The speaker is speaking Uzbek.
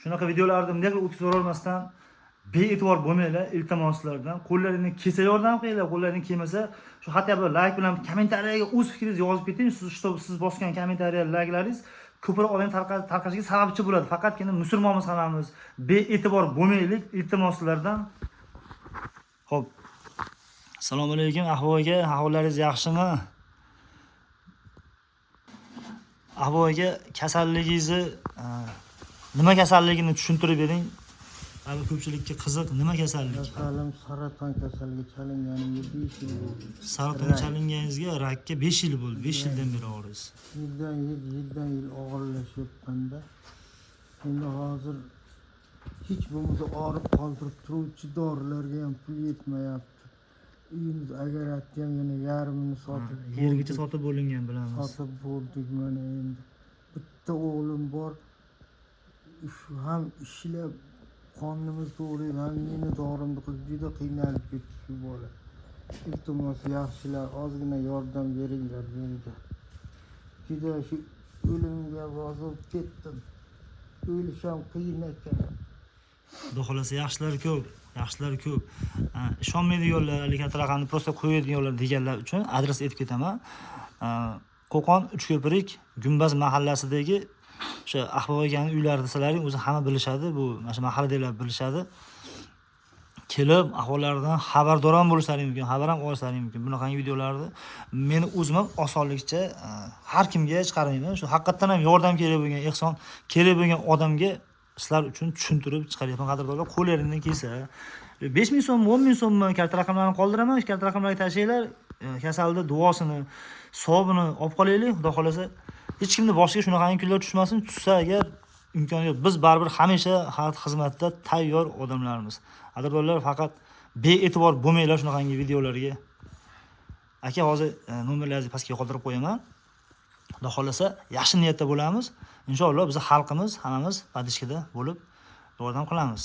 Shunaqa videolarni bunday qilib o'tkazib yubormasdan bee'tibor bo'lmanglar, iltimoslardan. Qo'llaringdan kelsa yordam qilinglar, qo'llaringdan kelmasa shu hatto bir layk bilan kommentariyaga o'z fikringizni yozib keting. Siz что siz bosgan kommentariya, layklaringiz ko'proq odam tarqashiga sababchi bo'ladi. Faqatgina musulmonmiz hammamiz. Bee'tibor bo'lmaylik, iltimoslardan. Xo'p. Assalomu alaykum, Ahvo aka, ahvollaringiz yaxshimi? Ahvo aka, kasalligingizni nima kasalligini tushuntirib bering. Hali ko'pchilikka qiziq, nima kasallik? Kasalim saraton kasaliga chalinganimga 5 yil bo'ldi. Saraton Rak. chalinganingizga, rakka 5 yil bo'ldi. 5 yildan beri og'riysiz. Yildan yil, yildan yil og'irlashyapmanda. Endi hozir hech bo'lmasa og'riq qoldirib turuvchi dorilarga ham pul yetmayapti. Uyimiz agaratni ham yana yarmini sotib Yergacha bo'ldik. Sotib bo'lingan, bilamiz. Sotib bo'ldik mana endi. Bitta o'g'lim bor. Shu ham ishlab qornimiz to'g'raydi, ham meni dorimni qilib juda qiynalib ketdi shu bola. Iltimos, yaxshilar, ozgina yordam beringlar menga. Juda shu o'limga rozi bo'lib ketdim. O'lish ham qiyin ekan. Xudo xohlasa, yaxshilar ko'p, yaxshilar ko'p. Ha, ishonmaydiganlar, haligi katta raqamni просто qo'yadiganlar deganlar uchun adres aytib ketaman. Ha, Qo'qon, Uchko'prik, Gumbaz mahallasidagi o'sha Ahvo akani uylari desalaring, o'zi hamma bilishadi, bu mana shu mahalladagilar bilishadi. Kelib ahvollaridan xabardor ham bo'lishlari mumkin, xabar ham olishlari mumkin. Bunaqangi videolarni meni o'zim ham osonlikcha har kimga chiqarmayman. Shu haqiqatdan ham yordam kerak bo'lgan, ehson kerak bo'lgan odamga sizlar uchun tushuntirib chiqaryapman, qadrdonlar. Qo'llaringdan kelsa 5 ming so'mmi, 10 ming so'mmi, karta raqamlarini qoldiraman, shu karta raqamlarga tashlanglar, kasalni duosini, savobini olib qolaylik. Xudo xohlasa, hech kimni boshiga shunaqangi kunlar tushmasin, tushsa agar imkon yo'q. Biz baribir hamisha xalq xizmatida tayyor odamlarmiz. Qadrdonlar, faqat bee'tibor bo'lmanglar shunaqangi videolarga. Aka, hozir nomerlaringizni pastga qoldirib qo'yaman. Xudo xohlasa, yaxshi niyatda bo'lamiz. Inshaalloh, biz xalqimiz hammamiz поддержка da bo'lib yordam qilamiz.